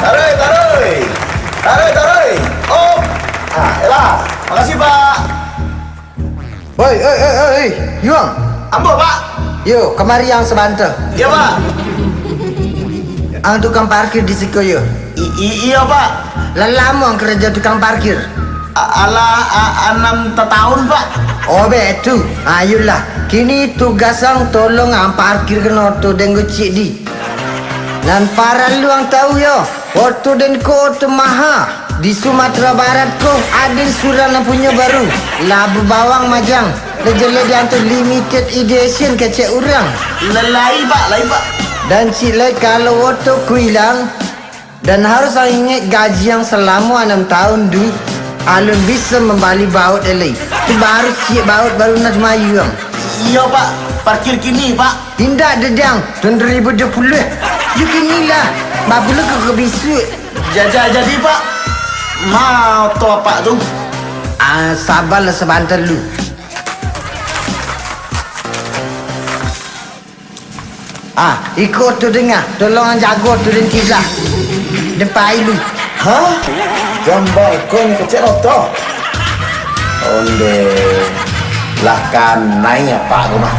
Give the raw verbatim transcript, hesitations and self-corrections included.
Taruih, taruih. Taruih, taruih. Om. Ah, elah. Makasih, Pak. Oi, oi, oi, oi, oi, Yuang. Ambo, Pak. Yo, kamari ang sabanta. Iyo, Pak. Ang tukang parkir di siko, yo? I-, i-, iyo, Pak. Lah lamo ang karajo tukang parkir? A-, alah, a-, anam tataun, Pak. Oh, baitu. Ayolah. Kini tugas ang tolong ang parkirkan oto den kocik di. Nan paralu ang tahu, yo, oto den ko oto maha. Di Sumatera Barat ko, aden surang nan punyo baru. Lah babawang majang. Lah jaleh diantu limited edition kecek urang. Lah, lai, Pak, lai, Pak. Dan ciek lai, kalau oto ko ilang, dan harus ang ingek gaji ang salamo anam taun tu, alun bisa mambali baut lai. Tu baru ciek baut, baru nak mayu ang. Iyo, Pak. Parkir kini, Pak. Indak, Dadang. Tahun dua ribu dua puluh. Yo kini lah. Bapulo ka, ka bisuak. Ja-, ja-, jadi, Pak, ma oto Apak tu? Ah, sabarlah sabanta lu. Ah, iko oto den ah. Tolong ang jago oto den kiblah. Den pai lu. Hah? Jambak iko nyo kecek oto? Ondeh. Lah kanai Apak ko mah.